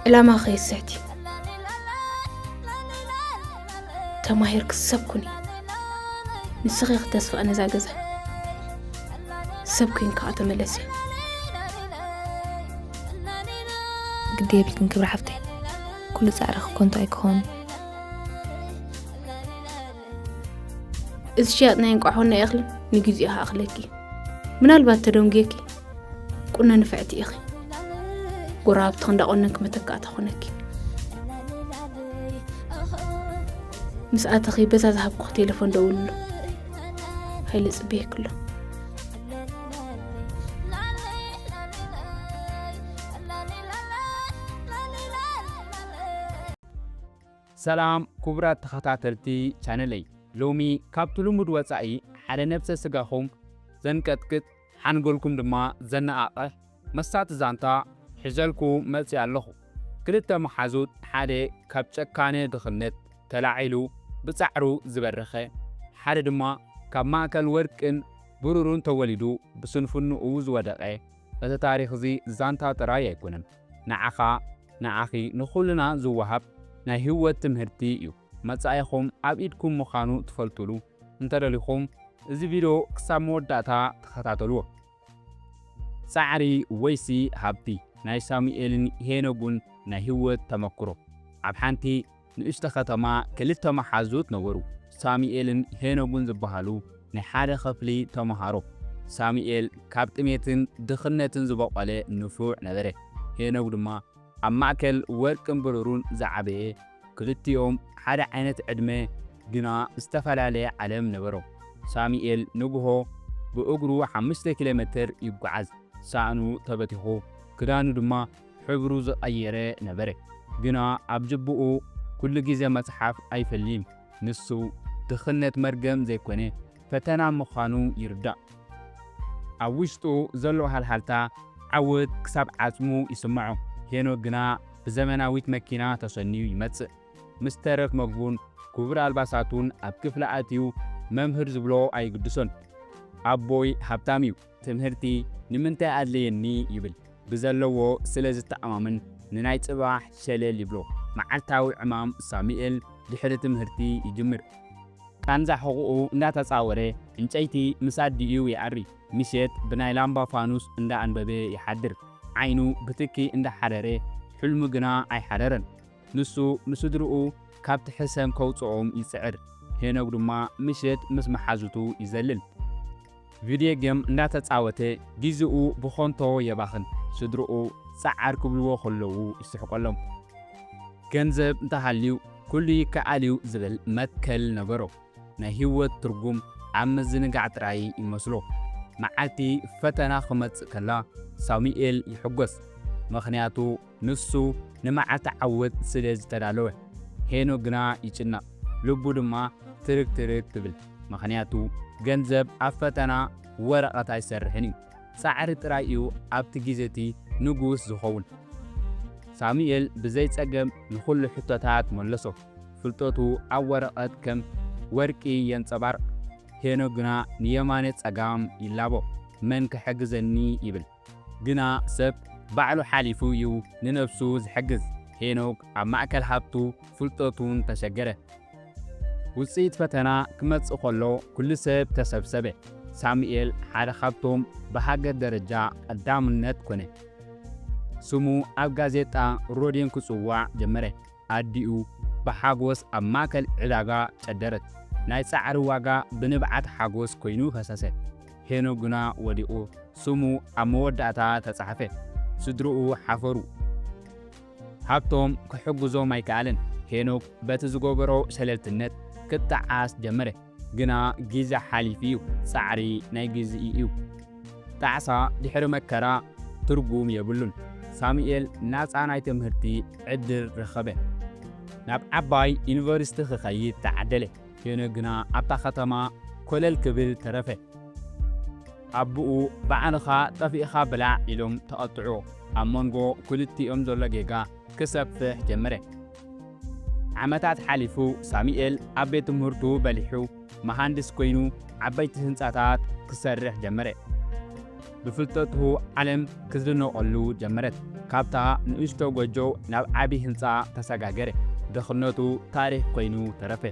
ዕላማ ከይስሕቲ ተማሂርኪ ሰብ ኩኒ። ንስኺ ኢኺ ተስፋ ነዛ ገዛ። ሰብ ኮይንኪ ከዓ ተመለሲ። ግዲ የብልክን ክብሪ ሓፍተይ፣ ኩሉ ፃዕርኺ ከንቱ ኣይክኸውን። እዚ ሽያጥ ናይ እንቋሖን ናይ እኽልን ንግዜኡ ይኣኽለኪ። ምናልባት ተደንጉየኪ፣ ቁኖ ንፍዕቲ ኢኺ። ጎረባብትኺ እንዳቆነንኪ መተካእታ ኮነኪ። ምስ ኣተኺ በዛ ዝሃብኩኺ ቴሌፎን ደውልሉ። ሃይለ ጽበየኪ ኣሎ። ሰላም ክቡራት ተኸታተልቲ ቻነለይ፣ ሎሚ ካብቲ ልሙድ ወጻኢ ሓደ ነብሰ ስጋኹም ዘንቀጥቅጥ ሓንጎልኩም ድማ ዘነቓቕሕ መሳጢ ዛንታ ሒዘልኩም መጺአ ኣለኹ። ክልተ መሓዙት፣ ሓደ ካብ ጨካነ ድኽነት ተላዒሉ ብጻዕሩ ዝበረኸ፣ ሓደ ድማ ካብ ማእከል ወርቅን ብሩርን ተወሊዱ ብስንፍንኡ ዝወደቐ። እቲ ታሪኽ እዚ ዛንታ ጥራይ ኣይኮነን። ንዓኻ፣ ንዓኺ፣ ንኹልና ዝወሃብ ናይ ህይወት ትምህርቲ እዩ። መጻኢኹም ኣብ ኢድኩም ምዃኑ ትፈልጡሉ እንተደሊኹም፣ እዚ ቪድዮ ክሳብ መወዳእታ ተኸታተልዎ። ጻዕሪ ወይሲ ሃብቲ? ናይ ሳሙኤልን ሄኖግን ናይ ህይወት ተመክሮ። ኣብ ሓንቲ ንእሽቶ ከተማ ክልተ መሓዙት ነበሩ። ሳሙኤልን ሄኖግን ዝበሃሉ ናይ ሓደ ክፍሊ ተመሃሮ። ሳሙኤል ካብ ጥሜትን ድኽነትን ዝበቖለ ንፉዕ ነበረ። ሄኖግ ድማ ኣብ ማእከል ወርቅን ብሩርን ዝዓበየ፣ ክልቲኦም ሓደ ዓይነት ዕድመ ግና ዝተፈላለየ ዓለም ነበሮም። ሳሙኤል ንግሆ ብእግሩ ሓሙሽተ ኪሎ ሜተር ይጓዓዝ። ሳእኑ ተበቲኹ፣ ክዳኑ ድማ ሕብሩ ዝቐየረ ነበረ። ግና ኣብ ጅብኡ ኩሉ ግዜ መጽሓፍ ኣይፈልይን። ንሱ ድኽነት መርገም ዘይኮነ ፈተና ምዃኑ ይርዳእ። ኣብ ውሽጡ ዘሎ ሃልሃልታ ዓወት ክሳብ ዓጽሙ ይስምዖ። ሄኖክ ግና ብዘመናዊት መኪና ተሰንዩ ይመጽእ። ምስ ተረፍ መግቡን ክቡር ኣልባሳቱን ኣብ ክፍሊ ኣትዩ መምህር ዝብሎ ኣይግድሶን። ኣቦይ ሃብታም እዩ፣ ትምህርቲ ንምንታይ ኣድለየኒ ይብል። ብዘለዎ ስለ ዝተኣማመን ንናይ ጽባሕ ሸለል ይብሎ። መዓልታዊ ዕማም ሳሙኤል ድሕሪ ትምህርቲ ይጅምር። ቃንዛ ሕቑኡ እንዳተጻወረ ዕንጨይቲ ምስ ኣዲኡ ይኣሪ። ምሸት ብናይ ላምባ ፋኑስ እንዳኣንበበ ይሓድር። ዓይኑ ብትኪ እንዳሓረረ፣ ሕልሙ ግና ኣይሓረረን። ንሱ ንስድርኡ ካብቲ ሕሰም ከውጽኦም ይጽዕር። ሄኖግ ድማ ምሸት ምስ መሓዙቱ ይዘልል። ቪድዮ ጌም እንዳተጻወተ ግዜኡ ብኾንቶ የባኽን። ስድርኡ ጻዓር ክብልዎ ከለዉ ይስሕቀሎም። ገንዘብ እንተሃልዩ ኩሉ ይከኣል እዩ ዝብል መትከል ነበሮ። ናይ ህይወት ትርጉም ኣብ ምዝንጋዕ ጥራይ ይመስሎ። መዓልቲ ፈተና ክመጽእ ከላ ሳሙኤል ይሕጎስ፣ ምኽንያቱ ንሱ ንመዓልቲ ዓወት ስለ ዝተዳለወ። ሄኖክ ግና ይጭነቕ፣ ልቡ ድማ ትርግ ትርግ ትብል፣ ምኽንያቱ ገንዘብ ኣብ ፈተና ወረቐት ኣይሰርሕን እዩ። ጻዕሪ ጥራይ እዩ ኣብቲ ግዜ እቲ ንጉስ ዝኸውን። ሳሙኤል ብዘይ ጸገም ንኹሉ ሕቶታት መለሶ። ፍልጠቱ ኣብ ወረቐት ከም ወርቂ የንጸባርቕ። ሄኖክ ግና ንየማነ ጸጋም ይላቦ፣ መን ክሕግዘኒ ይብል። ግና ሰብ ባዕሉ ሓሊፉ እዩ ንነብሱ ዝሕግዝ። ሄኖክ ኣብ ማእከል ሃብቱ ፍልጠቱን ተሸገረ። ውጽኢት ፈተና ክመጽእ ከሎ ኩሉ ሰብ ተሰብሰበ። ሳሙኤል ሓደ ካብቶም ብሃገር ደረጃ ቀዳምነት ኮነ። ስሙ ኣብ ጋዜጣ ሮድዮን ክጽዋዕ ጀመረ። ኣዲኡ ብሓጎስ ኣብ ማእከል ዕዳጋ ጨደረት። ናይ ጻዕሪ ዋጋ ብንብዓት ሓጎስ ኮይኑ ፈሰሰ። ሄኖክ ግና ወዲቑ ስሙ ኣብ መወዳእታ ተጻሕፈ። ስድርኡ ሓፈሩ። ሃብቶም ክሕግዞም ኣይከኣለን። ሄኖክ በቲ ዝገበሮ ሸለልትነት ክጠዓስ ጀመረ። ግና ግዜ ሓሊፉ እዩ። ጻዕሪ ናይ ግዜኡ እዩ። ጣዕሳ ድሕሪ መከራ ትርጉም የብሉን። ሳሙኤል ናጻ ናይ ትምህርቲ ዕድል ረኸበ። ናብ ዓባይ ዩኒቨርሲቲ ክኸይድ ተዓደለ። ሄኖክ ግና ኣብታ ከተማ ኮለል ክብል ተረፈ። ኣቦኡ ባዕልኻ ጠፊእኻ ብላዕ ኢሎም ተቐጥዑ። ኣብ መንጎ ክልቲኦም ዘሎ ጌጋ ክሰፍሕ ጀመረ። ዓመታት ሓሊፉ ሳሙኤል ኣብ ቤት ትምህርቱ በሊሑ መሃንድስ ኮይኑ ዓበይቲ ህንጻታት ክሰርሕ ጀመረ። ብፍልጠቱ ዓለም ክትድነቐሉ ጀመረት። ካብታ ንእሽቶ ጎጆ ናብ ዓቢ ህንጻ ተሰጋገረ። ድኽነቱ ታሪኽ ኮይኑ ተረፈ።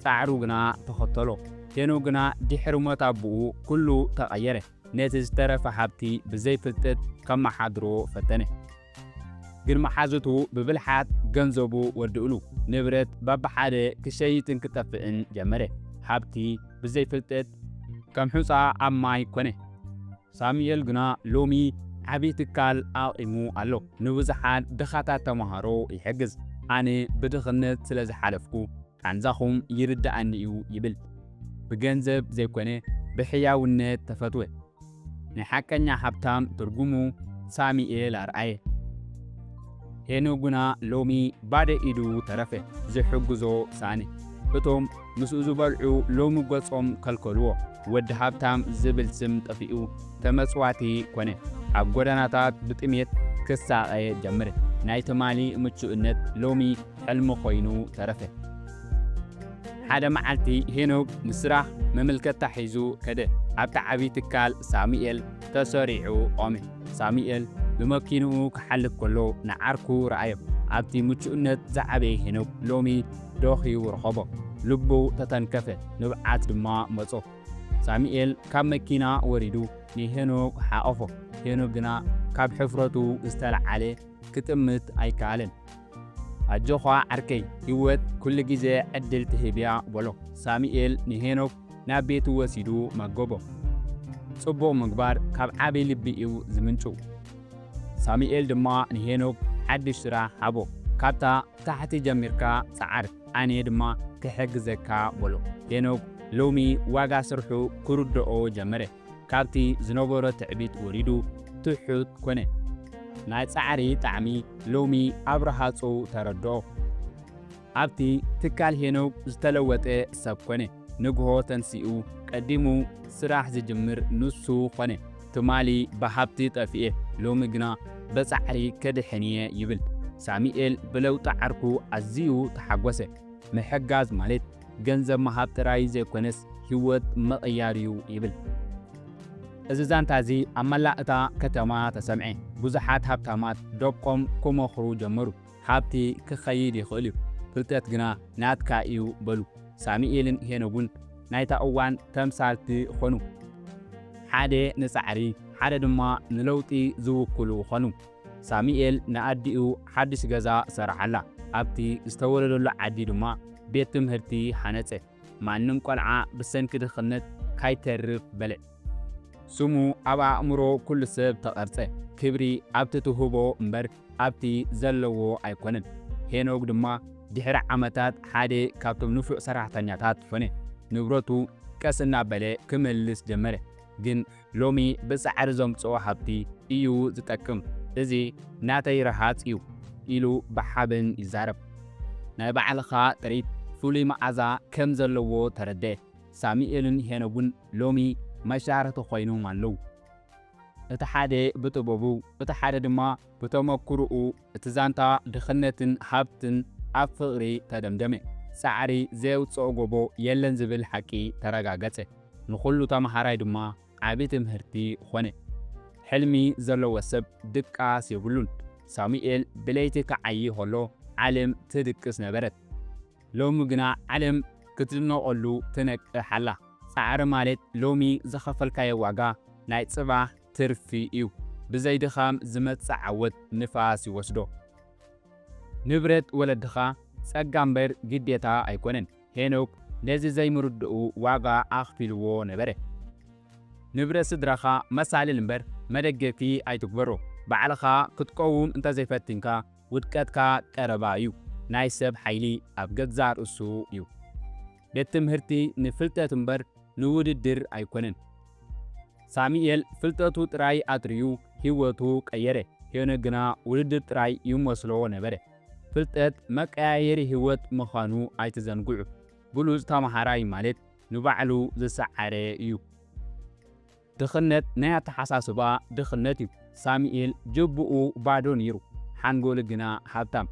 ጻዕሩ ግና ተኸተሎ። ሄኖክ ግና ድሕሪ ሞት ኣቦኡ ኩሉ ተቐየረ። ነቲ ዝተረፈ ሃብቲ ብዘይ ፍልጠት ከመሓድሮ ፈተነ። ግን መሓዙቱ ብብልሓት ገንዘቡ ወድእሉ። ንብረት በብሓደ ክሸይጥን ክጠፍእን ጀመረ። ሃብቲ ብዘይ ፍልጠት ከም ሑጻ ኣብ ማይ ኮነ። ሳሙኤል ግና ሎሚ ዓቢ ትካል ኣቒሙ ኣሎ። ንብዙሓት ድኻታት ተማሃሮ ይሕግዝ። ኣነ ብድኽነት ስለ ዝሓለፍኩ ቃንዛኹም ይርድኣኒ እዩ ይብል። ብገንዘብ ዘይኮነ ብሕያውነት ተፈትወ። ናይ ሓቀኛ ሃብታም ትርጉሙ ሳሙኤል ኣርኣየ። ሄኖክ ግና ሎሚ ባዶ ኢዱ ተረፈ። ዝሕግዞ ሳነ። እቶም ምስኡ ዝበልዑ ሎሚ ገጾም ከልከልዎ። ወዲ ሃብታም ዝብል ስም ጠፊኡ ተመጽዋቲ ኮነ። ኣብ ጎደናታት ብጥሜት ክሳቐ ጀመረ። ናይ ትማሊ ምቹእነት ሎሚ ሕልሚ ኮይኑ ተረፈ። ሓደ መዓልቲ ሄኖክ ንስራሕ መመልከታ ሒዙ ከደ። ኣብቲ ዓቢ ትካል ሳሙኤል ተሰሪዑ ቆመ። ሳሙኤል ብመኪንኡ ክሓልፍ ከሎ ንዓርኩ ረኣዮ። ኣብቲ ምቹእነት ዝዓበየ ሄኖክ ሎሚ ደኺዩ ረኸቦ። ልቡ ተተንከፈ፣ ንብዓት ድማ መጾ። ሳሙኤል ካብ መኪና ወሪዱ ንሄኖክ ሓቐፎ። ሄኖክ ግና ካብ ሕፍረቱ ዝተለዓለ ክጥምት ኣይከኣለን። ኣጆኻ ዓርከይ፣ ህይወት ኩሉ ግዜ ዕድል ትህብ እያ በሎ። ሳሙኤል ንሄኖክ ናብ ቤቱ ወሲዱ መገቦ። ጽቡቕ ምግባር ካብ ዓቢ ልቢ እዩ ዝምንጩ። ሳሙኤል ድማ ንሄኖክ ሓድሽ ስራሕ ሃቦ። ካብታ ታሕቲ ጀሚርካ ጸዓር፣ ኣነ ድማ ክሕግዘካ በሎ። ሄኖክ ሎሚ ዋጋ ስርሑ ክርድኦ ጀመረ። ካብቲ ዝነበሮ ትዕቢት ወሪዱ ትሑት ኮነ። ናይ ጻዕሪ ጣዕሚ ሎሚ ኣብ ረሃጹ ተረድኦ። ኣብቲ ትካል ሄኖክ ዝተለወጠ ሰብ ኮነ። ንግሆ ተንሲኡ ቀዲሙ ስራሕ ዝጅምር ንሱ ኮነ። ትማሊ ብሃብቲ ጠፊኤ፣ ሎሚ ግና ብጻዕሪ ክድሕን እየ ይብል። ሳሙኤል ብለውጢ ዓርኩ ኣዝዩ ተሓጎሰ። ምሕጋዝ ማለት ገንዘብ ምሃብ ጥራይ ዘይኮነስ ህይወት ምቕያር እዩ ይብል። እዚ ዛንታ እዚ ኣብ መላእ እታ ከተማ ተሰምዐ። ብዙሓት ሃብታማት ደቆም ክመኽሩ ጀመሩ። ሃብቲ ክኸይድ ይኽእል እዩ፣ ፍልጠት ግና ናትካ እዩ በሉ። ሳሙኤልን ሄኖግን ናይታ እዋን ተምሳልቲ ኾኑ። ሓደ ንጻዕሪ፣ ሓደ ድማ ንለውጢ ዝውክሉ ኾኑ። ሳሙኤል ንኣዲኡ ሓድሽ ገዛ ሰርዓላ። ኣብቲ ዝተወለደሉ ዓዲ ድማ ቤት ትምህርቲ ሃነጸ። ማንም ቆልዓ ብሰንኪ ድኽነት ካይተርፍ በለ። ስሙ ኣብ ኣእምሮ ኩሉ ሰብ ተቐርጸ። ክብሪ ኣብቲ ትህቦ እምበር ኣብቲ ዘለዎ ኣይኮነን። ሄኖክ ድማ ድሕሪ ዓመታት ሓደ ካብቶም ንፉዕ ሰራሕተኛታት ኾነ። ንብረቱ ቀስ እናበለ ክምልስ ጀመረ። ግን ሎሚ ብጻዕሪ ዘምጽኦ ሃብቲ እዩ ዝጠቅም። እዚ ናተይ ረሃጽ እዩ ኢሉ ብሓበን ይዛረብ። ናይ ባዕልኻ ጥሪት ፍሉይ መኣዛ ከም ዘለዎ ተረድአ። ሳሙኤልን ሄኖግን ሎሚ መሻርኽቲ ኮይኖም ኣለዉ። እቲ ሓደ ብጥበቡ፣ እቲ ሓደ ድማ ብተመኩሮኡ። እቲ ዛንታ ድኽነትን ሃብትን ኣብ ፍቕሪ ተደምደመ። ጻዕሪ ዘየውጽኦ ጎቦ የለን ዝብል ሓቂ ተረጋገጸ። ንኹሉ ተመሃራይ ድማ ዓቢ ትምህርቲ ኾነ። ሕልሚ ዘለዎ ሰብ ድቃስ የብሉን። ሳሙኤል ብለይቲ ክዓዪ ኸሎ ዓለም ትድቅስ ነበረት። ሎሚ ግና ዓለም ክትድነቐሉ ትነቅሕ ኣላ። ጻዕሪ ማለት ሎሚ ዝኸፈልካዮ ዋጋ ናይ ጽባሕ ትርፊ እዩ። ብዘይ ድኻም ዝመጽእ ዓወት ንፋስ ይወስዶ። ንብረት ወለድኻ ጸጋ እምበር ግዴታ ኣይኮነን። ሄኖክ ነዚ ዘይምርድኡ ዋጋ ኣኽፊልዎ ነበረ። ንብረት ስድራኻ መሳልል እምበር መደገፊ ኣይትግበሮ። ባዕልኻ ክትቀውም እንተዘይፈቲንካ ውድቀትካ ቀረባ እዩ። ናይ ሰብ ሓይሊ ኣብ ገዛእ ርእሱ እዩ። ቤት ትምህርቲ ንፍልጠት እምበር ንውድድር ኣይኮነን። ሳሙኤል ፍልጠቱ ጥራይ ኣጥርዩ ህይወቱ ቀየረ። ሄኖክ ግና ውድድር ጥራይ ይመስሎ ነበረ። ፍልጠት መቀያየሪ ህይወት ምዃኑ ኣይትዘንግዑ። ብሉጽ ተመሃራይ ማለት ንባዕሉ ዝሰዓረ እዩ። ድኽነት ናይ ኣተሓሳስባ ድኽነት እዩ። ሳሙኤል ጅብኡ ባዶ ነይሩ፣ ሓንጎሉ ግና ሃብታም።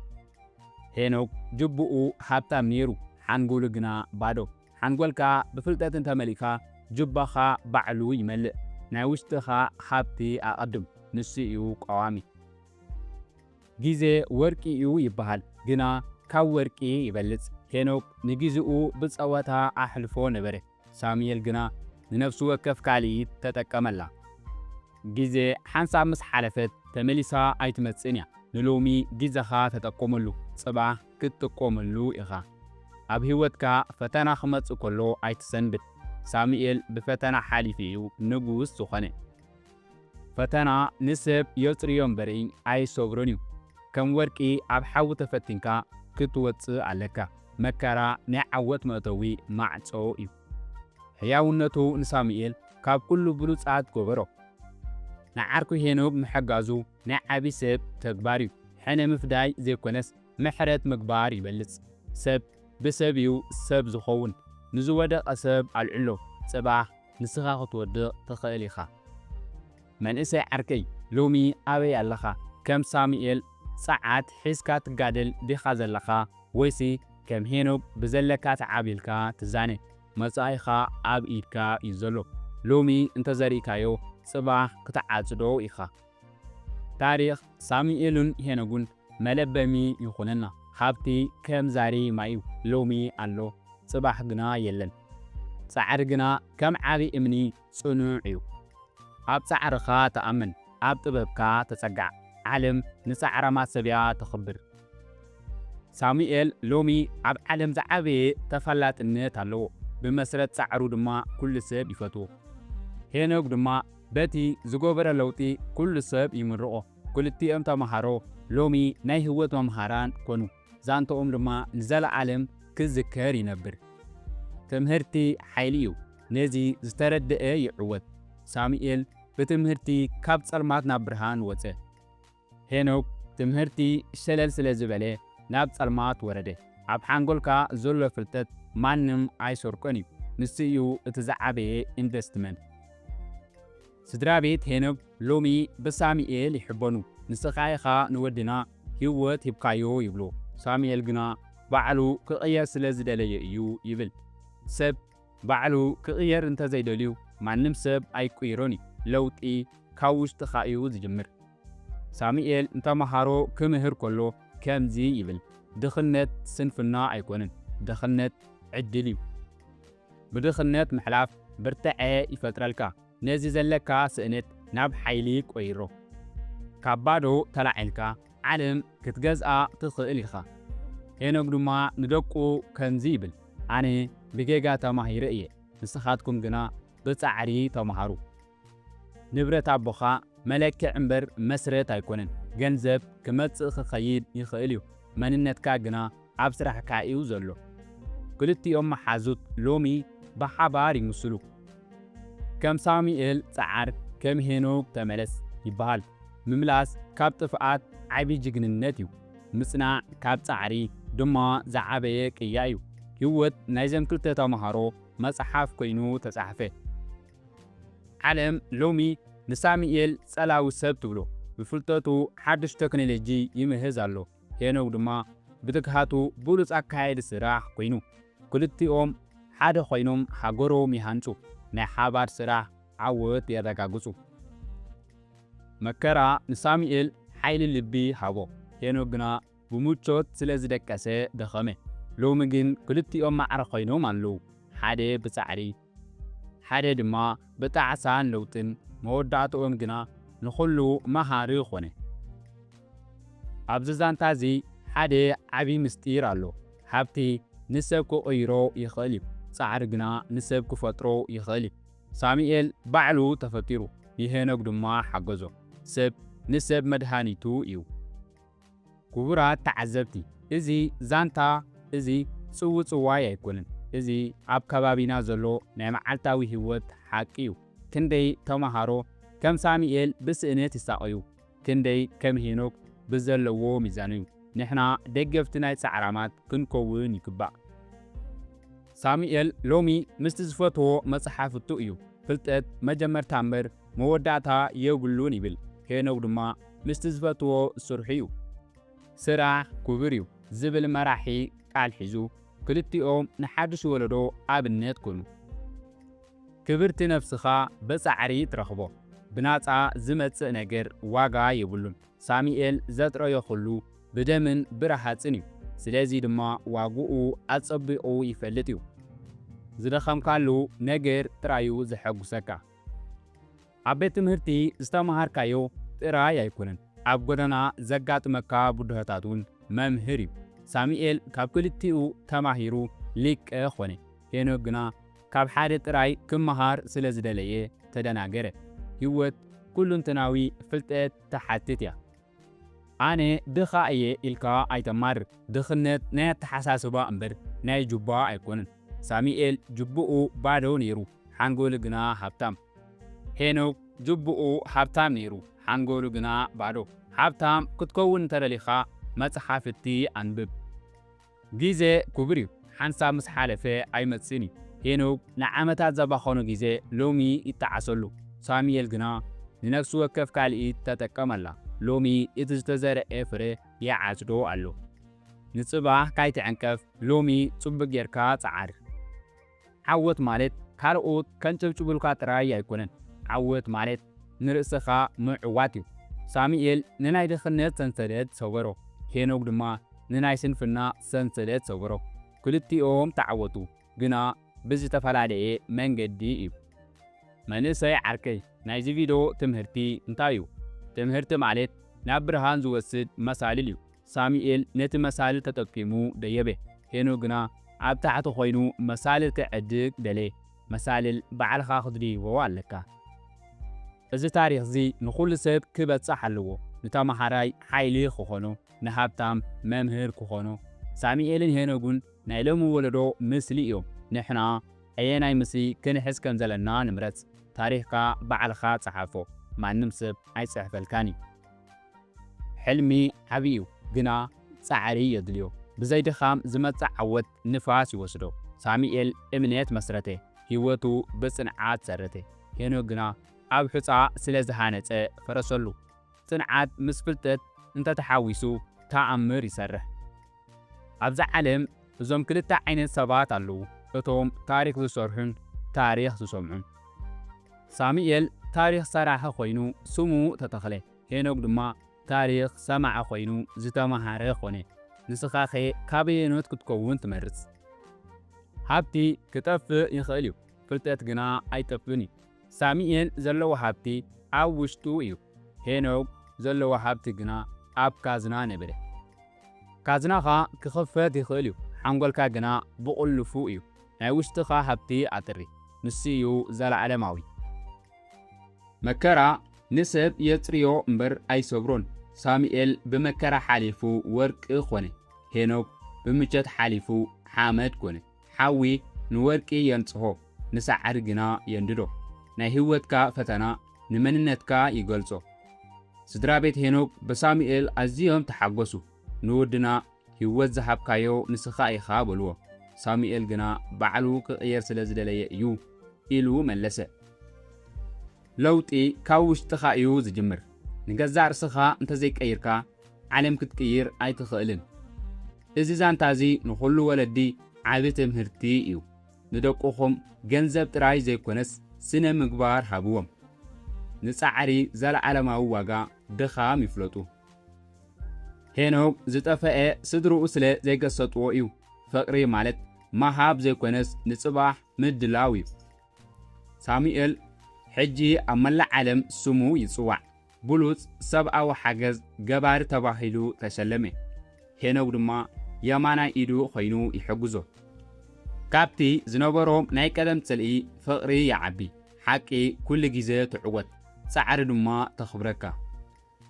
ሄኖክ ጅብኡ ሃብታም ነይሩ፣ ሓንጎሉ ግና ባዶ። ሓንጎልካ ብፍልጠት እንተመሊእካ ጅባኻ ባዕሉ ይመልእ። ናይ ውሽጥኻ ሃብቲ ኣቐድም፣ ንሱ እዩ ቀዋሚ። ግዜ ወርቂ እዩ ይበሃል፣ ግና ካብ ወርቂ ይበልጽ። ሄኖክ ንግዜኡ ብጸወታ ኣሕልፎ ነበረ፣ ሳሙኤል ግና ንነፍሲ ወከፍ ካልኢት ተጠቀመላ። ግዜ ሓንሳብ ምስ ሓለፈት ተመሊሳ ኣይትመጽእን እያ። ንሎሚ ግዜኻ ተጠቀመሉ፣ ጽባሕ ክትጥቀመሉ ኢኻ። ኣብ ህይወትካ ፈተና ክመጽእ ከሎ ኣይትሰንብድ። ሳሙኤል ብፈተና ሓሊፉ እዩ ንጉስ ዝኾነ። ፈተና ንሰብ የጽርዮ እምበር ኣይሰብሮን እዩ። ከም ወርቂ ኣብ ሓዊ ተፈቲንካ ክትወጽእ ኣለካ። መከራ ናይ ዓወት መእተዊ ማዕጾ እዩ። ሕያውነቱ ንሳሙኤል ካብ ኩሉ ብሉጻት ገበሮ። ንዓርኩ ሄኖክ ምሕጋዙ ናይ ዓቢ ሰብ ተግባር እዩ። ሕነ ምፍዳይ ዘይኮነስ ምሕረት ምግባር ይበልጽ። ሰብ ብሰብ እዩ ሰብ ዝኸውን። ንዝወደቐ ሰብ ኣልዕሎ፣ ጽባሕ ንስኻ ክትወድቕ ትኽእል ኢኻ። መንእሰይ ዓርከይ፣ ሎሚ ኣበይ ኣለኻ? ከም ሳሙኤል ጸዓት ሒዝካ ትጋደል ዲኻ ዘለኻ? ወይሲ ከም ሄኖክ ብዘለካ ተዓቢልካ ትዛነ? መጻኢኻ ኣብ ኢድካ እዩ ዘሎ። ሎሚ እንተዘሪእካዮ፣ ጽባሕ ክትዓጽዶ ኢኻ። ታሪኽ ሳሙኤልን ሄኖግን መለበሚ ይኹነና። ሃብቲ ከም ዛሪ ማይ እዩ፣ ሎሚ ኣሎ፣ ጽባሕ ግና የለን። ጻዕሪ ግና ከም ዓቢ እምኒ ጽኑዕ እዩ። ኣብ ጻዕርኻ ተኣመን፣ ኣብ ጥበብካ ተጸጋዕ። ዓለም ንጻዕራማት ሰብ እያ ተኽብር። ሳሙኤል ሎሚ ኣብ ዓለም ዝዓበየ ተፈላጥነት ኣለዎ። ብመስረት ጻዕሩ ድማ ኩሉ ሰብ ይፈትዎ። ሄኖክ ድማ በቲ ዝገበሮ ለውጢ ኩሉ ሰብ ይምርቖ። ክልቲኦም ተመሃሮ ሎሚ ናይ ህይወት መምሃራን ኮኑ። ዛንታኦም ድማ ንዘለኣለም ክዝከር ይነብር። ትምህርቲ ሓይሊ እዩ። ነዚ ዝተረድአ ይዕወት። ሳሙኤል ብትምህርቲ ካብ ጸልማት ናብ ብርሃን ወጸ። ሄኖክ ትምህርቲ ሸለል ስለ ዝበለ ናብ ጸልማት ወረደ። ኣብ ሓንጎልካ ዘሎ ፍልጠት ማንም ኣይሰርቆን እዩ። ንሱ እዩ እቲ ዝዓበየ ኢንቨስትመንት። ስድራ ቤት ሄኖክ ሎሚ ብሳሙኤል ይሕበኑ። ንስኻ ኢኻ ንወድና ህይወት ሂብካዮ ይብሉ። ሳሙኤል ግና ባዕሉ ክቕየር ስለ ዝደለየ እዩ ይብል። ሰብ ባዕሉ ክቕየር እንተዘይደልዩ ማንም ሰብ ኣይቅይሮን እዩ። ለውጢ ካብ ውሽጥኻ እዩ ዝጅምር። ሳሙኤል ንተመሃሮ ክምህር ከሎ ከምዚ ይብል፣ ድኽነት ስንፍና ኣይኮነን፣ ድኽነት ዕድል እዩ። ብድኽነት ምሕላፍ ብርትዐ ይፈጥረልካ። ነዚ ዘለካ ስእነት ናብ ሓይሊ ቆይሮ። ካብ ባዶ ተላዒልካ ዓለም ክትገዝኣ ትኽእል ኢኻ። ሄኖክ ድማ ንደቁ ከምዚ ይብል፣ ኣነ ብጌጋ ተማሂረ እየ፣ ንስኻትኩም ግና ብጻዕሪ ተማሃሩ። ንብረት ኣቦኻ መለክዕ እምበር መስረት ኣይኮነን። ገንዘብ ክመጽእ ክኸይድ ይኽእል እዩ፣ መንነትካ ግና ኣብ ስራሕካ እዩ ዘሎ። ክልቲኦም መሓዙት ሎሚ ብሓባር ይምስሉ። ከም ሳሙኤል ጸዓር፣ ከም ሄኖክ ተመለስ ይበሃል። ምምላስ ካብ ጥፍኣት ዓቢ ጅግንነት እዩ። ምጽናዕ ካብ ጻዕሪ ድማ ዝዓበየ ቅያ እዩ። ህይወት ናይዘም ክልተ ተመሃሮ መጽሓፍ ኮይኑ ተጻሕፈ። ዓለም ሎሚ ንሳሙኤል ጸላዊ ሰብ ትብሎ። ብፍልጠቱ ሓድሽ ቴክኖሎጂ ይምህዝ ኣሎ። ሄኖክ ድማ ብትግሃቱ ብሉጽ ኣካያዲ ስራሕ ኮይኑ። ክልቲኦም ሓደ ኮይኖም ሃገሮም ይሃንጹ። ናይ ሓባር ስራሕ ዓወት የረጋግጹ። መከራ ንሳሙኤል ሓይሊ ልቢ ሃቦ። ሄኖክ ግና ብምቾት ስለ ዝደቀሰ ደኸመ። ሎሚ ግን ክልቲኦም ማዕረ ኮይኖም ኣለዉ። ሓደ ብጻዕሪ፣ ሓደ ድማ ብጣዕሳን ለውጥን። መወዳእትኦም ግና ንኹሉ መሃሪ ኾነ። ኣብዚ ዛንታ እዚ ሓደ ዓቢ ምስጢር ኣሎ። ሃብቲ ንሰብ ክቕይሮ ይኽእል እዩ፣ ጻዕሪ ግና ንሰብ ክፈጥሮ ይኽእል እዩ። ሳሙኤል ባዕሉ ተፈጢሩ፣ ንሄኖክ ድማ ሓገዞ። ሰብ ንሰብ መድሃኒቱ እዩ። ክቡራት ተዓዘብቲ፣ እዚ ዛንታ እዚ ጽውጽዋይ ኣይኮነን። እዚ ኣብ ከባቢና ዘሎ ናይ መዓልታዊ ህይወት ሓቂ እዩ። ክንደይ ተመሃሮ ከም ሳሙኤል ብስእነት ይሳቐዩ፣ ክንደይ ከም ሄኖክ ብዘለዎ ሚዛን እዩ። ንሕና ደገፍቲ ናይ ጻዕራማት ክንከውን ይግባእ። ሳሙኤል ሎሚ ምስቲ ዝፈትዎ መጽሓፍቱ እዩ። ፍልጠት መጀመርታ እምበር መወዳእታ የብሉን ይብል። ሄኖክ ድማ ምስቲ ዝፈትዎ ስርሑ እዩ። ስራሕ ክቡር እዩ ዝብል መራሒ ቃል ሒዙ፣ ክልቲኦም ንሓድሽ ወለዶ ኣብነት ኮኑ። ክብርቲ ነፍስኻ ብጻዕሪ ትረኽቦ። ብናጻ ዝመጽእ ነገር ዋጋ የብሉን። ሳሙኤል ዘጥረዮ ኩሉ ብደምን ብረሃጽን እዩ። ስለዚ ድማ ዋግኡ ኣጸቢቑ ይፈልጥ እዩ። ዝደኸምካሉ ነገር ጥራዩ ዘሐጉሰካ። ኣብ ቤት ትምህርቲ ዝተመሃርካዮ ጥራይ ኣይኮነን፣ ኣብ ጎደና ዘጋጥመካ ብድሆታት እውን መምህር እዩ። ሳሙኤል ካብ ክልቲኡ ተማሂሩ ሊቀ ኾነ። ሄኖክ ግና ካብ ሓደ ጥራይ ክመሃር ስለ ዝደለየ ተደናገረ። ህይወት ኩሉንትናዊ ፍልጠት ትሓትት እያ። ኣነ ድኻ እየ ኢልካ ኣይተማርር። ድኽነት ናይ ኣተሓሳስባ እምበር ናይ ጁባ ኣይኮነን። ሳሙኤል ጁብኡ ባዶ ነይሩ፣ ሓንጎሉ ግና ሃብታም። ሄኖክ ጁብኡ ሃብታም ነይሩ፣ ሓንጎሉ ግና ባዶ። ሃብታም ክትከውን እንተደሊኻ መጽሓፍቲ ኣንብብ። ግዜ ክቡር እዩ፣ ሓንሳብ ምስ ሓለፈ ኣይመጽእን እዩ። ሄኖክ ንዓመታት ዘባኸኖ ግዜ ሎሚ ይጠዓሰሉ። ሳሙኤል ግና ንነፍሲ ወከፍ ካልኢት ተጠቀመላ። ሎሚ እቲ ዝተዘርአ ፍረ ይዓጽዶ ኣሎ። ንጽባሕ ካይትዕንቀፍ፣ ሎሚ ጽቡቕ ጌርካ ጸዓር። ዓወት ማለት ካልኦት ከንጨብጭቡልካ ጥራይ ኣይኮነን። ዓወት ማለት ንርእስኻ ምዕዋት እዩ። ሳሙኤል ንናይ ድኽነት ሰንሰለት ሰበሮ፣ ሄኖክ ድማ ንናይ ስንፍና ሰንሰለት ሰበሮ። ክልቲኦም ተዓወቱ፣ ግና ብዝተፈላለየ መንገዲ እዩ። መንእሰይ ዓርከይ፣ ናይዚ ቪድዮ ትምህርቲ እንታይ እዩ? ትምህርቲ ማለት ናብ ብርሃን ዝወስድ መሳልል እዩ። ሳሙኤል ነቲ መሳልል ተጠቂሙ ደየበ። ሄኖክ ግና ኣብ ታሕቲ ኮይኑ መሳልል ክዕድግ ደለየ። መሳልል ባዕልኻ ክትድይቦ ኣለካ። እዚ ታሪኽዚ ንኹሉ ሰብ ክበጽሕ ኣለዎ። ንተመሃራይ ሓይሊ ክኾኖ፣ ንሃብታም መምህር ክኾኖ። ሳሙኤልን ሄኖግን ናይ ሎሚ ወለዶ ምስሊ እዮም። ንሕና ኣየናይ ምስሊ ክንሕዝ ከም ዘለና ንምረጽ። ታሪኽካ ባዕልኻ ጸሓፎ፣ ማንም ሰብ ኣይጽሕፈልካን እዩ። ሕልሚ ዓቢ እዩ፣ ግና ጻዕሪ የድልዮ። ብዘይ ድኻም ዝመጽእ ዓወት ንፋስ ይወስዶ። ሳሙኤል እምነት መስረተ፣ ህይወቱ ብጽንዓት ሰረተ። ሄኖክ ግና ኣብ ሑጻ ስለ ዝሃነጸ ፈረሰሉ። ጽንዓት ምስ ፍልጠት እንተተሓዊሱ ተኣምር ይሰርሕ። ኣብዛ ዓለም እዞም ክልተ ዓይነት ሰባት ኣለዉ፣ እቶም ታሪኽ ዝሰርሑን ታሪኽ ዝሰምዑን። ሳሙኤል ታሪኽ ሰራሒ ኮይኑ ስሙ ተተኽለ፣ ሄኖክ ድማ ታሪኽ ሰማዒ ኮይኑ ዝተመሃረ ኾነ። ንስኻኸ ካበየኖት ክትከውን ትመርጽ? ሃብቲ ክጠፍእ ይኽእል እዩ፣ ፍልጠት ግና ኣይጠፍእን እዩ። ሳሙኤል ዘለዎ ሃብቲ ኣብ ውሽጡ እዩ። ሄኖክ ዘለዎ ሃብቲ ግና ኣብ ካዝና ነበረ። ካዝናኻ ክኽፈት ይኽእል እዩ፣ ሓንጎልካ ግና ብቑልፉ እዩ። ናይ ውሽጥኻ ሃብቲ ኣጥሪ፣ ንሱ እዩ ዘለኣለማዊ። መከራ ንሰብ የጽርዮ እምበር ኣይሰብሮን። ሳሙኤል ብመከራ ሓሊፉ ወርቂ ኾነ። ሄኖክ ብምቾት ሓሊፉ ሓመድ ኮነ። ሓዊ ንወርቂ የንጽሆ፣ ንሰዓሪ ግና የንድዶ። ናይ ህይወትካ ፈተና ንመንነትካ ይገልጾ። ስድራ ቤት ሄኖክ ብሳሙኤል ኣዝዮም ተሓጎሱ። ንወድና ህይወት ዝሃብካዮ ንስኻ ኢኻ በልዎ። ሳሙኤል ግና ባዕሉ ክቕየር ስለ ዝደለየ እዩ ኢሉ መለሰ። ለውጢ ካብ ውሽጥኻ እዩ ዝጅምር። ንገዛእ ርእስኻ እንተዘይቀይርካ ዓለም ክትቅይር ኣይትኽእልን። እዚ ዛንታ እዚ ንኹሉ ወለዲ ዓቢ ትምህርቲ እዩ። ንደቅኹም ገንዘብ ጥራይ ዘይኮነስ ስነ ምግባር ሃብዎም። ንጻዕሪ ዘለዓለማዊ ዋጋ ድኻም ይፍለጡ። ሄኖክ ዝጠፈአ ስድርኡ ስለ ዘይገሰጥዎ እዩ። ፍቕሪ ማለት ምሃብ ዘይኮነስ ንጽባሕ ምድላው እዩ። ሳሙኤል ሕጂ ኣብ መላእ ዓለም ስሙ ይጽዋዕ። ብሉጽ ሰብኣዊ ሓገዝ ገባሪ ተባሂሉ ተሸለመ። ሄኖክ ድማ የማናይ ኢዱ ኮይኑ ይሕግዞ። ካብቲ ዝነበሮም ናይ ቀደም ጽልኢ ፍቕሪ ይዓቢ። ሓቂ ኩሉ ግዜ ትዕወት፣ ጻዕሪ ድማ ተኽብረካ።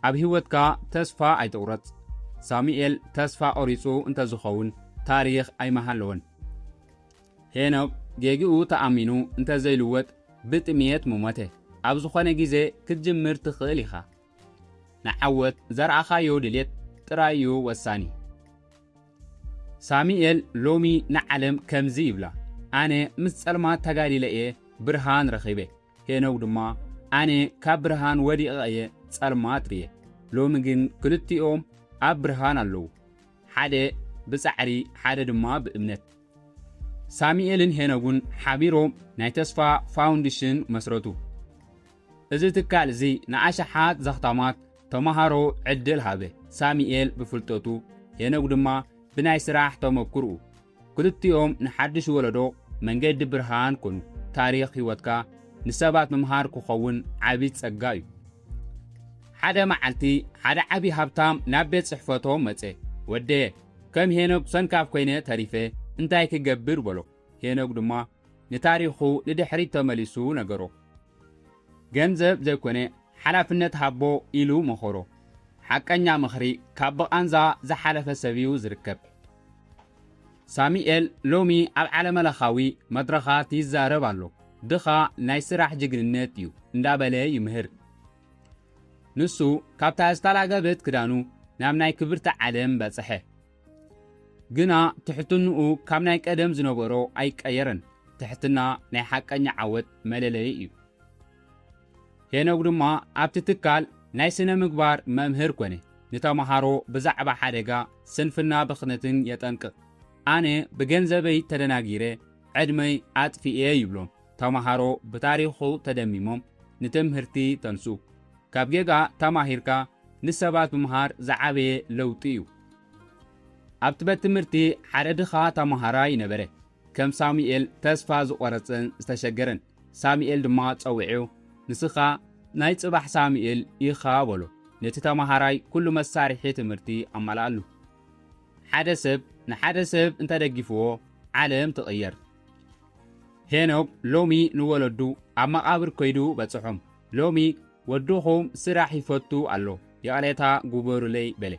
ኣብ ህይወትካ ተስፋ ኣይትቑረጽ። ሳሙኤል ተስፋ ቆሪጹ እንተዝኸውን ታሪኽ ኣይምሃለወን። ሄኖክ ጌግኡ ተኣሚኑ እንተዘይልወጥ ብጥምየት ምሞተ። ኣብ ዝኾነ ግዜ ክትጅምር ትኽእል ኢኻ። ንዓወት ዘርኣኻዮ ድሌት ጥራይ እዩ ወሳኒ። ሳሙኤል ሎሚ ንዓለም ከምዚ ይብላ፣ ኣነ ምስ ጸልማት ተጋዲለ እየ ብርሃን ረኺበ። ሄኖክ ድማ ኣነ ካብ ብርሃን ወዲቐ እየ ጸልማት ርእየ። ሎሚ ግን ክልቲኦም ኣብ ብርሃን ኣለዉ። ሓደ ብጻዕሪ፣ ሓደ ድማ ብእምነት። ሳሚኤልን ሄኖግን ሓቢሮም ናይ ተስፋ ፋውንዴሽን መስረቱ። እዚ ትካል እዚ ንኣሽሓት ዘኽታማት ተማሃሮ ዕድል ሃበ። ሳሚኤል ብፍልጠቱ፣ ሄኖግ ድማ ብናይ ስራሕ ተመክርኡ። ክልቲኦም ንሓድሽ ወለዶ መንገዲ ብርሃን ኮኑ። ታሪኽ ህይወትካ ንሰባት ምምሃር ክኸውን ዓቢ ጸጋ እዩ። ሓደ መዓልቲ ሓደ ዓቢ ሃብታም ናብ ቤት ጽሕፈቶም መጸ። "ወደየ፣ ከም ሄኖግ ሰንካፍ ኮይነ ተሪፈ፣ እንታይ ክገብር?" በሎ። ሄኖግ ድማ ንታሪኹ ንድሕሪት ተመሊሱ ነገሮ። "ገንዘብ ዘይኮነ ሓላፍነት ሃቦ" ኢሉ መኸሮ። ሓቀኛ ምኽሪ ካብ ብቓንዛ ዝሓለፈ ሰብ እዩ ዝርከብ። ሳሚኤል ሎሚ ኣብ ዓለመለኻዊ መድረኻት ይዛረብ ኣሎ። "ድኻ ናይ ስራሕ ጅግንነት እዩ" እንዳበለ ይምህር። ንሱ ካብታ ዝተላገበት ክዳኑ ናብ ናይ ክብርቲ ዓለም በጽሐ። ግና ትሕትንኡ ካብ ናይ ቀደም ዝነበሮ ኣይቀየረን። ትሕትና ናይ ሓቀኛ ዓወት መለለዪ እዩ። ሄኖግ ድማ ኣብቲ ትካል ናይ ስነ ምግባር መምህር ኮነ። ንተምሃሮ ብዛዕባ ሓደጋ፣ ስንፍና፣ ብኽነትን የጠንቅቕ። "ኣነ ብገንዘበይ ተደናጊረ ዕድመይ ኣጥፊኤ" ይብሎም። ተምሃሮ ብታሪኹ ተደሚሞም ንትምህርቲ ተንሱ። ካብ ጌጋ ተማሂርካ ንሰባት ምምሃር ዝዓበየ ለውጢ እዩ። ኣብቲ ቤት ትምህርቲ ሓደ ድኻ ተምሃራይ ነበረ። ከም ሳሙኤል ተስፋ ዝቖረጸን ዝተሸገረን። ሳሙኤል ድማ ጸዊዑ፣ "ንስኻ ናይ ጽባሕ ሳሙኤል ኢኻ" በሎ። ነቲ ተምሃራይ ኩሉ መሳርሒ ትምህርቲ ኣማልኣሉ። ሓደ ሰብ ንሓደ ሰብ እንተደጊፍዎ፣ ዓለም ትቕየር። ሄኖክ ሎሚ ንወለዱ ኣብ መቓብር ከይዱ በጽሖም። "ሎሚ ወድኹም ስራሕ ይፈቱ ኣሎ፣ ይቕሬታ ግበሩለይ" በለ።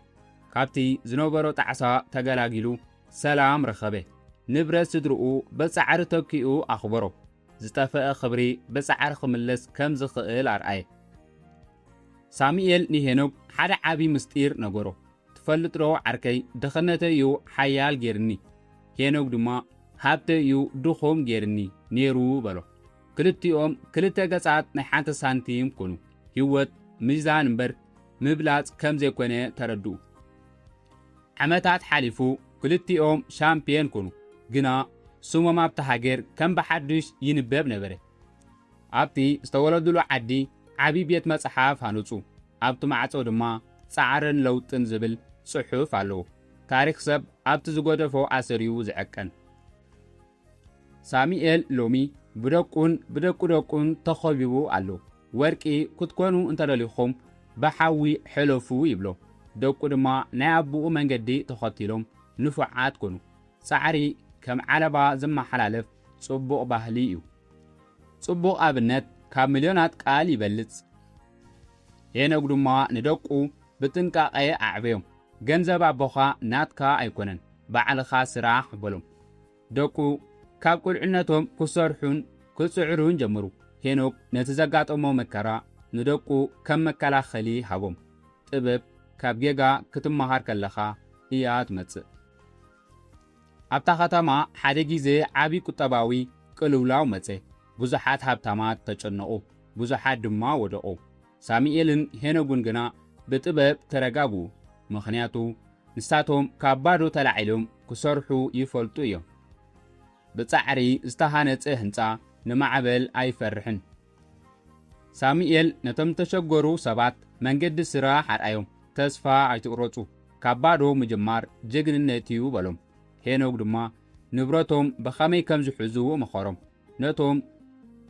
ካብቲ ዝነበሮ ጣዕሳ ተገላጊሉ ሰላም ረኸበ። ንብረት ስድርኡ ብጻዕሪ ተኪኡ ኣኽበሮ። ዝጠፍአ ክብሪ ብጻዕሪ ክምለስ ከም ዝኽእል ኣርኣየ። ሳሙኤል ንሄኖክ ሓደ ዓቢ ምስጢር ነገሮ። "ትፈልጥ ዶ ዓርከይ፣ ድኽነተይ እዩ ሓያል ጌርኒ፣ ሄኖክ ድማ ሃብተይ እዩ ድኹም ጌርኒ ነይሩ" በሎ። ክልቲኦም ክልተ ገጻት ናይ ሓንቲ ሳንቲም ኮኑ። ህይወት ሚዛን እምበር ምብላጽ ከም ዘይኮነ ተረድኡ። ዓመታት ሓሊፉ፣ ክልቲኦም ሻምፕዮን ኮኑ፣ ግና ስሞም ኣብቲ ሃገር ከም ብሓድሽ ይንበብ ነበረ። ኣብቲ ዝተወለዱሉ ዓዲ ዓቢ ቤት መጽሓፍ ሃነጹ። ኣብቲ ማዕጾ ድማ ጻዕርን ለውጥን ዝብል ጽሑፍ ኣለዎ። ታሪኽ ሰብ ኣብቲ ዝገደፎ ኣሰር እዩ ዝዕቀን። ሳሙኤል ሎሚ ብደቁን ብደቁ ደቁን ተኸቢቡ ኣሎ። "ወርቂ ክትኮኑ እንተደሊኹም ብሓዊ ሕለፉ" ይብሎ። ደቁ ድማ ናይ ኣቦኡ መንገዲ ተኸቲሎም ንፉዓት ኮኑ። ጻዕሪ ከም ዓለባ ዝመሓላለፍ ጽቡቕ ባህሊ እዩ። ጽቡቕ ኣብነት ካብ ሚልዮናት ቃል ይበልጽ። ሄኖክ ድማ ንደቁ ብጥንቃቐ ኣዕበዮም። "ገንዘብ ኣቦኻ ናትካ ኣይኮነን፣ ባዕልኻ ስራሕ" በሎም። ደቁ ካብ ቁልዕነቶም ክሰርሑን ክጽዕሩን ጀመሩ። ሄኖክ ነቲ ዘጋጠሞ መከራ ንደቁ ከም መከላኸሊ ሃቦም። ጥበብ ካብ ጌጋ ክትመሃር ከለኻ እያ ትመጽእ። ኣብታ ከተማ ሓደ ግዜ ዓቢ ቁጠባዊ ቅልውላው መጸ። ብዙሓት ሃብታማት ተጨነቑ፣ ብዙሓት ድማ ወደቑ። ሳሙኤልን ሄኖግን ግና ብጥበብ ተረጋግኡ፣ ምኽንያቱ ንሳቶም ካብ ባዶ ተላዒሎም ክሰርሑ ይፈልጡ እዮም። ብጻዕሪ ዝተሃነጸ ህንጻ ንማዕበል ኣይፈርሕን። ሳሙኤል ነቶም ዝተሸገሩ ሰባት መንገዲ ስራሕ ኣርኣዮም። "ተስፋ ኣይትቑረጹ፣ ካብ ባዶ ምጅማር ጅግንነት እዩ" በሎም። ሄኖክ ድማ ንብረቶም ብኸመይ ከም ዝሕዙ መኸሮም። ነቶም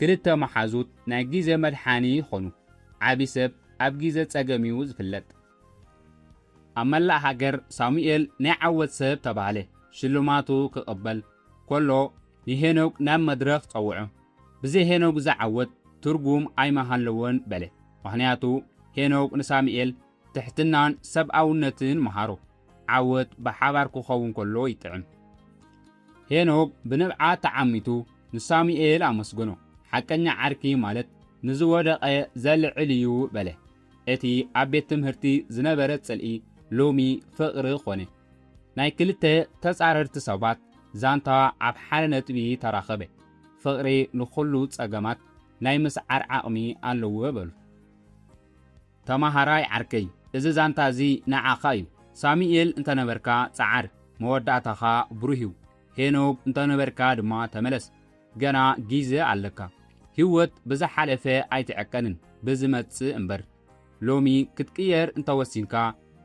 ክልተ መሓዙት ናይ ግዜ መድሓኒ ይኾኑ። ዓቢ ሰብ ኣብ ግዜ ጸገም እዩ ዝፍለጥ። ኣብ መላእ ሃገር ሳሙኤል ናይ ዓወት ሰብ ተባህለ። ሽልማቱ ክቕበል ከሎ ንሄኖክ ናብ መድረኽ ጸውዖ። "ብዘይ ሄኖክ ዝዓወት ትርጉም ኣይምሃለዎን" በለ። ምኽንያቱ ሄኖክ ንሳሙኤል ትሕትናን ሰብኣውነትን መሃሮ። ዓወት ብሓባር ክኸውን ከሎ ይጥዕም። ሄኖክ ብንብዓት ተዓሚቱ ንሳሙኤል ኣመስገኖ። "ሓቀኛ ዓርኪ ማለት ንዝወደቐ ዘልዕል እዩ" በለ። እቲ ኣብ ቤት ትምህርቲ ዝነበረ ጽልኢ ሎሚ ፍቕሪ ኾነ። ናይ ክልተ ተጻረርቲ ሰባት ዛንታ ኣብ ሓደ ነጥቢ ተራኸበ። ፍቕሪ ንኹሉ ጸገማት ናይ ምስዓር ዓቕሚ ኣለዎ በሉ። ተማሃራይ ዓርከይ፣ እዚ ዛንታ እዚ ንዓኻ እዩ። ሳሙኤል እንተነበርካ ጸዓር፣ መወዳእታኻ ብሩህ እዩ። ሄኖግ እንተነበርካ ድማ ተመለስ። ገና ግዜ ኣለካ። ህይወት ብዝሓለፈ ኣይትዕቀንን፣ ብዝመጽእ እምበር። ሎሚ ክትቅየር እንተወሲንካ፣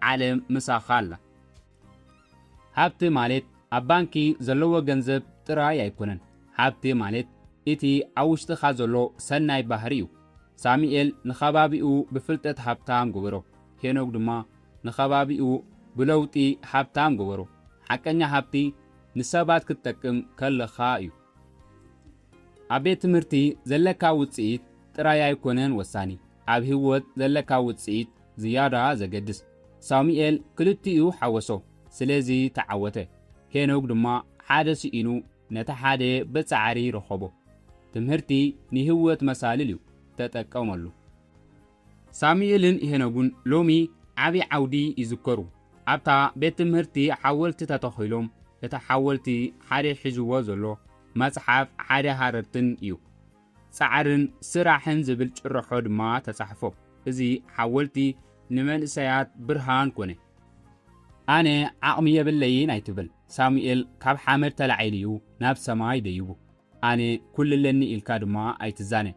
ዓለም ምሳኻ ኣላ። ሃብቲ ማለት ኣብ ባንኪ ዘለዎ ገንዘብ ጥራይ ኣይኮነን። ሃብቲ ማለት እቲ ኣብ ውሽጥኻ ዘሎ ሰናይ ባህሪ እዩ። ሳሙኤል ንኸባቢኡ ብፍልጠት ሃብታም ገበሮ። ሄኖክ ድማ ንኸባቢኡ ብለውጢ ሃብታም ገበሮ። ሓቀኛ ሃብቲ ንሰባት ክትጠቅም ከለኻ እዩ። ኣብ ቤት ትምህርቲ ዘለካ ውጽኢት ጥራይ ኣይኮነን ወሳኒ፣ ኣብ ህይወት ዘለካ ውጽኢት ዝያዳ ዘገድስ። ሳሙኤል ክልቲኡ ሓወሶ፣ ስለዚ ተዓወተ። ሄኖክ ድማ ሓደ ስኢኑ ነቲ ሓደ ብጻዕሪ ረኸቦ። ትምህርቲ ንህይወት መሳልል እዩ፣ ተጠቀመሉ። ሳሙኤልን ሄኖግን ሎሚ ዓቢ ዓውዲ ይዝከሩ። ኣብታ ቤት ትምህርቲ ሓወልቲ ተተኺሎም፣ እቲ ሓወልቲ ሓደ ሒዝዎ ዘሎ መጽሓፍ ሓደ ሃረርትን እዩ። ጻዕርን ስራሕን ዝብል ጭርሖ ድማ ተጻሕፎ። እዚ ሓወልቲ ንመንእሰያት ብርሃን ኮነ። ኣነ ዓቕሚ የብለይን ኣይትበል። ሳሙኤል ካብ ሓመድ ተላዒሉ እዩ ናብ ሰማይ ደይቡ። ኣነ ኩልለኒ ኢልካ ድማ ኣይትዛነ።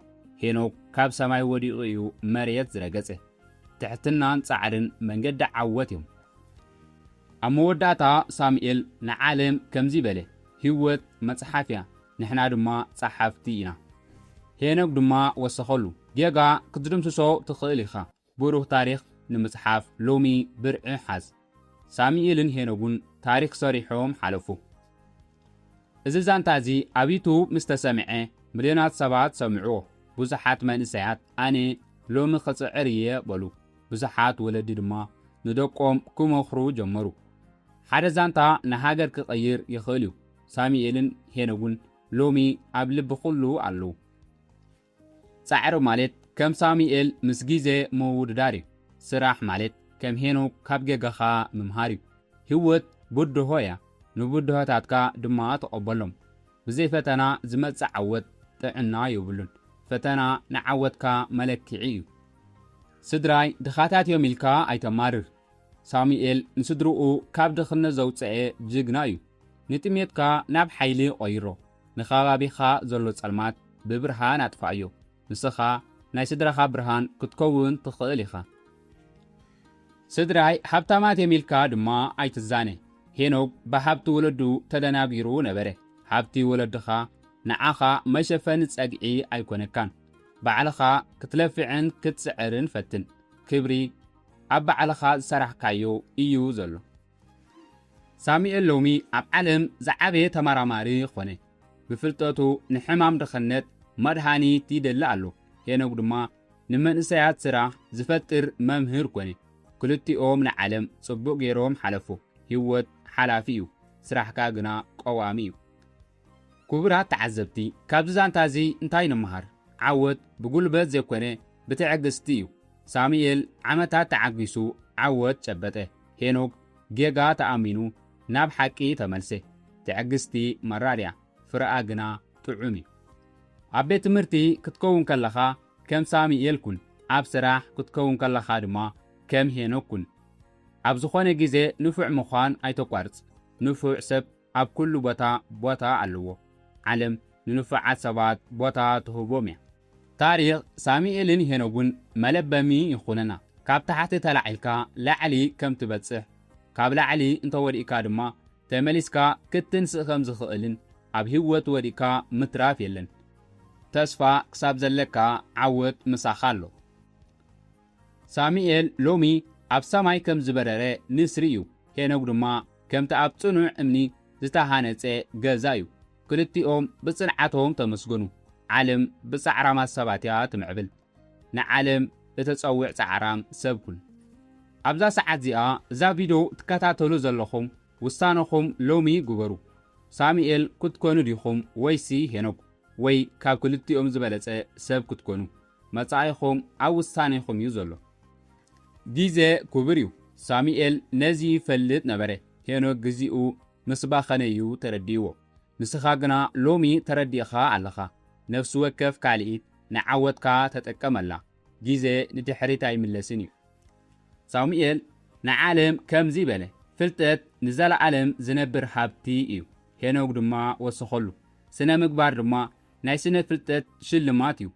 ሄኖክ ካብ ሰማይ ወዲቑ እዩ መሬት ዝረገጸ። ትሕትናን ጻዕርን መንገዲ ዓወት እዮም። ኣብ መወዳእታ ሳሙኤል ንዓለም ከምዚ በለ፣ ህይወት መጽሓፍ እያ፣ ንሕና ድማ ጸሓፍቲ ኢና። ሄኖክ ድማ ወሰኸሉ፣ ጌጋ ክትድምስሶ ትኽእል ኢኻ፣ ብሩህ ታሪኽ ንምጽሓፍ ሎሚ ብርዒ ሓዝ። ሳሙኤልን ሄኖግን ታሪኽ ሰሪሖም ሓለፉ። እዚ ዛንታ እዚ ኣብ ዩቱብ ምስ ተሰምዐ፣ ሚልዮናት ሰባት ሰምዕዎ። ብዙሓት መንእሰያት፣ "ኣነ ሎሚ ክጽዕር እየ" በሉ። ብዙሓት ወለዲ ድማ ንደቆም ክመኽሩ ጀመሩ። ሓደ ዛንታ ንሃገር ክቐይር ይኽእል እዩ። ሳሙኤልን ሄኖግን ሎሚ ኣብ ልቢ ኩሉ ኣለዉ። ጻዕሪ ማለት ከም ሳሙኤል ምስ ግዜ ምውድዳር እዩ። ስራሕ ማለት ከም ሄኖክ ካብ ጌጋኻ ምምሃር እዩ። ህይወት ብድሆ እያ፣ ንብድሆታትካ ድማ ተቐበሎም። ብዘይ ፈተና ዝመጽእ ዓወት ጥዕና የብሉን። ፈተና ንዓወትካ መለክዒ እዩ። ስድራይ ድኻታት እዮም ኢልካ ኣይተማርር። ሳሙኤል ንስድርኡ ካብ ድኽነት ዘውጽአ ጅግና እዩ። ንጥሜትካ ናብ ሓይሊ ቐይሮ። ንኸባቢኻ ዘሎ ጸልማት ብብርሃን ኣጥፍኣዮ። ንስኻ ናይ ስድራኻ ብርሃን ክትከውን ትኽእል ኢኻ። ስድራይ ሃብታማት እዮም ኢልካ ድማ ኣይትዛነ። ሄኖክ ብሃብቲ ወለዱ ተደናጊሩ ነበረ። ሃብቲ ወለድኻ ንዓኻ መሸፈኒ ጸግዒ ኣይኮነካን። ባዕልኻ ክትለፍዕን ክትጽዕርን ፈትን። ክብሪ ኣብ ባዕልኻ ዝሰራሕካዮ እዩ ዘሎ። ሳሙኤል ሎሚ ኣብ ዓለም ዝዓበየ ተመራማሪ ኾነ። ብፍልጠቱ ንሕማም ድኽነት መድሃኒት ይደሊ ኣሎ። ሄኖክ ድማ ንመንእሰያት ስራሕ ዝፈጥር መምህር ኮነ። ክልቲኦም ንዓለም ጽቡቕ ገይሮም ሓለፉ። ህይወት ሓላፊ እዩ፣ ስራሕካ ግና ቀዋሚ እዩ። ክቡራት ተዓዘብቲ፣ ካብዚ ዛንታ እዚ እንታይ ንምሃር? ዓወት ብጉልበት ዘይኮነ ብትዕግስቲ እዩ። ሳሙኤል ዓመታት ተዓጊሱ ዓወት ጨበጠ። ሄኖክ ጌጋ ተኣሚኑ ናብ ሓቂ ተመልሰ። ትዕግስቲ መራር እያ፣ ፍረኣ ግና ጥዑም እዩ። ኣብ ቤት ትምህርቲ ክትከውን ከለኻ ከም ሳሙኤል ኩን፣ ኣብ ስራሕ ክትከውን ከለኻ ድማ ከም ሄኖክ ኩን። ኣብ ዝኾነ ግዜ ንፉዕ ምዃን ኣይተቋርጽ። ንፉዕ ሰብ ኣብ ኩሉ ቦታ ቦታ ኣለዎ። ዓለም ንንፉዓት ሰባት ቦታ ትህቦም እያ። ታሪኽ ሳሙኤልን ሄኖግን መለበሚ ይኹነና። ካብ ታሕቲ ተላዒልካ ላዕሊ ከም ትበጽሕ፣ ካብ ላዕሊ እንተወዲእካ ድማ ተመሊስካ ክትንስእ ከም ዝኽእልን ኣብ ህይወት ወዲእካ ምትራፍ የለን። ተስፋ ክሳብ ዘለካ ዓወት ምሳኻ ኣሎ። ሳሙኤል ሎሚ ኣብ ሰማይ ከም ዝበረረ ንስሪ እዩ። ሄኖክ ድማ ከምቲ ኣብ ጽኑዕ እምኒ ዝተሃነጸ ገዛ እዩ። ክልቲኦም ብጽንዓቶም ተመስገኑ። ዓለም ብጻዕራማት ሰባት እያ ትምዕብል። ንዓለም እተጸውዕ ጻዕራም ሰብ ኩን። ኣብዛ ሰዓት እዚኣ እዛ ቪድዮ ትከታተሉ ዘለኹም ውሳነኹም ሎሚ ግበሩ። ሳሙኤል ክትኮኑ ዲኹም ወይሲ ሄኖክ? ወይ ካብ ክልቲኦም ዝበለጸ ሰብ ክትኮኑ? መጻኢኹም ኣብ ውሳኔኹም እዩ ዘሎ። ግዜ ክቡር እዩ። ሳሙኤል ነዚ ይፈልጥ ነበረ። ሄኖክ ግዚኡ ምስ ባኸነ እዩ ተረዲእዎ። ንስኻ ግና ሎሚ ተረዲእኻ ኣለኻ። ነፍሲ ወከፍ ካልኢት ንዓወትካ ተጠቀመላ። ግዜ ንድሕሪት ኣይምለስን እዩ። ሳሙኤል ንዓለም ከምዚ በለ፣ ፍልጠት ንዘለኣለም ዝነብር ሃብቲ እዩ። ሄኖግ ድማ ወሰኸሉ። ስነ ምግባር ድማ ናይ ስነ ፍልጠት ሽልማት እዩ።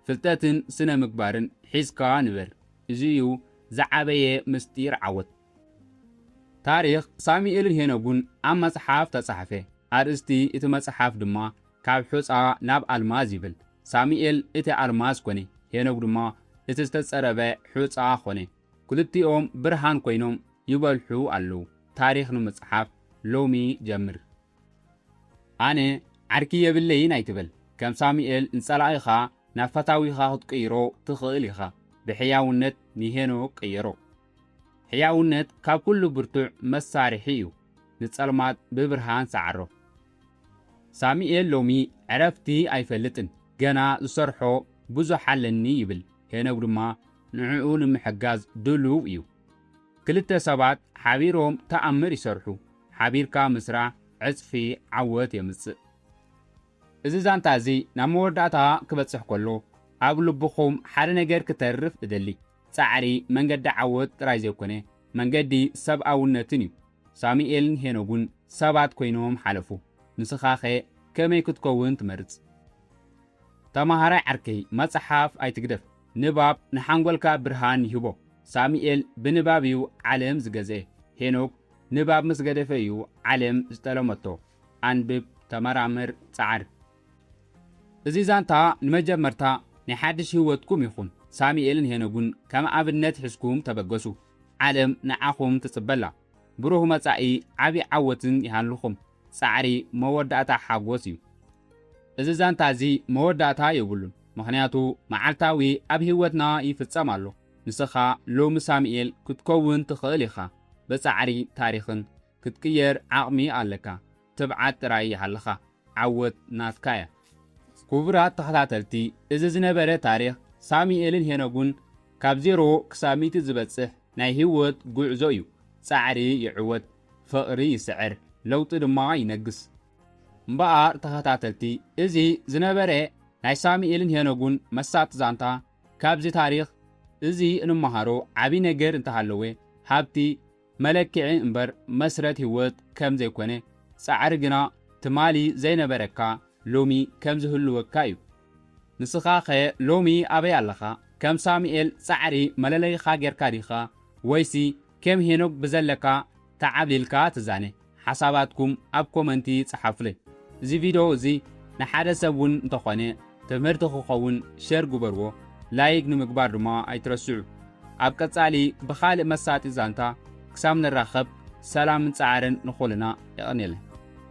ፍልጠትን ስነ ምግባርን ሒዝካ ንበር። እዚ እዩ ዝዓበየ ምስጢር ዓወት። ታሪኽ ሳሙኤልን ሄኖጉን ኣብ መጽሓፍ ተጻሕፈ። ኣርእስቲ እቲ መጽሓፍ ድማ ካብ ሑጻ ናብ ኣልማዝ ይብል። ሳሙኤል እቲ ኣልማዝ ኮነ፣ ሄኖግ ድማ እቲ ዝተጸረበ ሑጻ ኮነ። ክልቲኦም ብርሃን ኮይኖም ይበልሑ ኣለዉ። ታሪኽ ንምጽሓፍ ሎሚ ጀምር። ኣነ ዓርኪ የብለይን ኣይትበል። ከም ሳሙኤል ንጸላኢኻ ናብ ፈታዊኻ ክትቅይሮ ትኽእል ኢኻ። ብሕያውነት ንሄኖክ ቀየሮ። ሕያውነት ካብ ኩሉ ብርቱዕ መሳርሒ እዩ። ንጸልማት ብብርሃን ሰዓሮ። ሳሙኤል ሎሚ ዕረፍቲ ኣይፈልጥን። ገና ዝሰርሖ ብዙሕ ኣለኒ ይብል። ሄኖክ ድማ ንዕኡ ንምሕጋዝ ድሉው እዩ። ክልተ ሰባት ሓቢሮም ተኣምር ይሰርሑ። ሓቢርካ ምስራሕ ዕጽፊ ዓወት የምጽእ። እዚ ዛንታ እዚ ናብ መወዳእታ ክበጽሕ ከሎ፣ ኣብ ልብኹም ሓደ ነገር ክተርፍ እደሊ። ጻዕሪ መንገዲ ዓወት ጥራይ ዘይኮነ፣ መንገዲ ሰብኣውነትን እዩ። ሳሙኤልን ሄኖጉን ሰባት ኮይኖም ሓለፉ። ንስኻኸ ከመይ ክትከውን ትመርጽ? ተማሃራይ ዓርከይ፣ መጽሓፍ ኣይትግደፍ። ንባብ ንሓንጎልካ ብርሃን ይህቦ። ሳሙኤል ብንባብ እዩ ዓለም ዝገዝአ። ሄኖክ ንባብ ምስ ገደፈ እዩ ዓለም ዝጠለመቶ። ኣንብብ፣ ተመራመር፣ ጸዓር። እዚ ዛንታ ንመጀመርታ ናይ ሓድሽ ህይወትኩም ይኹን። ሳሙኤልን ሄኖግን ከም ኣብነት ሒዝኩም ተበገሱ። ዓለም ንዓኹም ትጽበላ። ብሩህ መጻኢ፣ ዓቢ ዓወትን ይሃልኹም። ጻዕሪ መወዳእታ ሓጎስ እዩ። እዚ ዛንታ እዚ መወዳእታ የብሉን፣ ምኽንያቱ መዓልታዊ ኣብ ህይወትና ይፍጸም ኣሎ። ንስኻ ሎሚ ሳሙኤል ክትከውን ትኽእል ኢኻ። ብጻዕሪ ታሪኽን ክትቅየር ዓቕሚ ኣለካ። ትብዓት ጥራይ ይሃልኻ። ዓወት ናትካ እያ። ክቡራት ተኸታተልቲ፣ እዚ ዝነበረ ታሪኽ ሳሙኤልን ሄኖጉን ካብ ዜሮ ክሳብ ሚእቲ ዝበጽሕ ናይ ህይወት ጉዕዞ እዩ። ጻዕሪ ይዕወት፣ ፍቕሪ ይስዕር፣ ለውጢ ድማ ይነግስ። እምበኣር ተኸታተልቲ፣ እዚ ዝነበረ ናይ ሳሙኤልን ሄኖጉን መሳጢ ዛንታ። ካብዚ ታሪኽ እዚ እንመሃሮ ዓቢ ነገር እንተሃለወ፣ ሃብቲ መለክዒ እምበር መስረት ህይወት ከም ዘይኮነ፣ ጻዕሪ ግና ትማሊ ዘይነበረካ ሎሚ ከም ዝህልወካ እዩ። ንስኻኸ ሎሚ ኣበይ ኣለኻ? ከም ሳሙኤል ጻዕሪ መለለይኻ ጌርካ ዲኻ? ወይሲ ከም ሄኖግ ብዘለካ ተዓብሊልካ ትዛነ? ሓሳባትኩም ኣብ ኮመንቲ ጸሓፉለይ። እዚ ቪድዮ እዚ ንሓደ ሰብ እውን እንተኾነ ትምህርቲ ክኸውን ሸር ግበርዎ፣ ላይክ ንምግባር ድማ ኣይትረስዑ። ኣብ ቀጻሊ ብኻልእ መሳጢ ዛንታ ክሳብ ንራኸብ ሰላምን ጻዕርን ንኹልና። የቐንየለይ።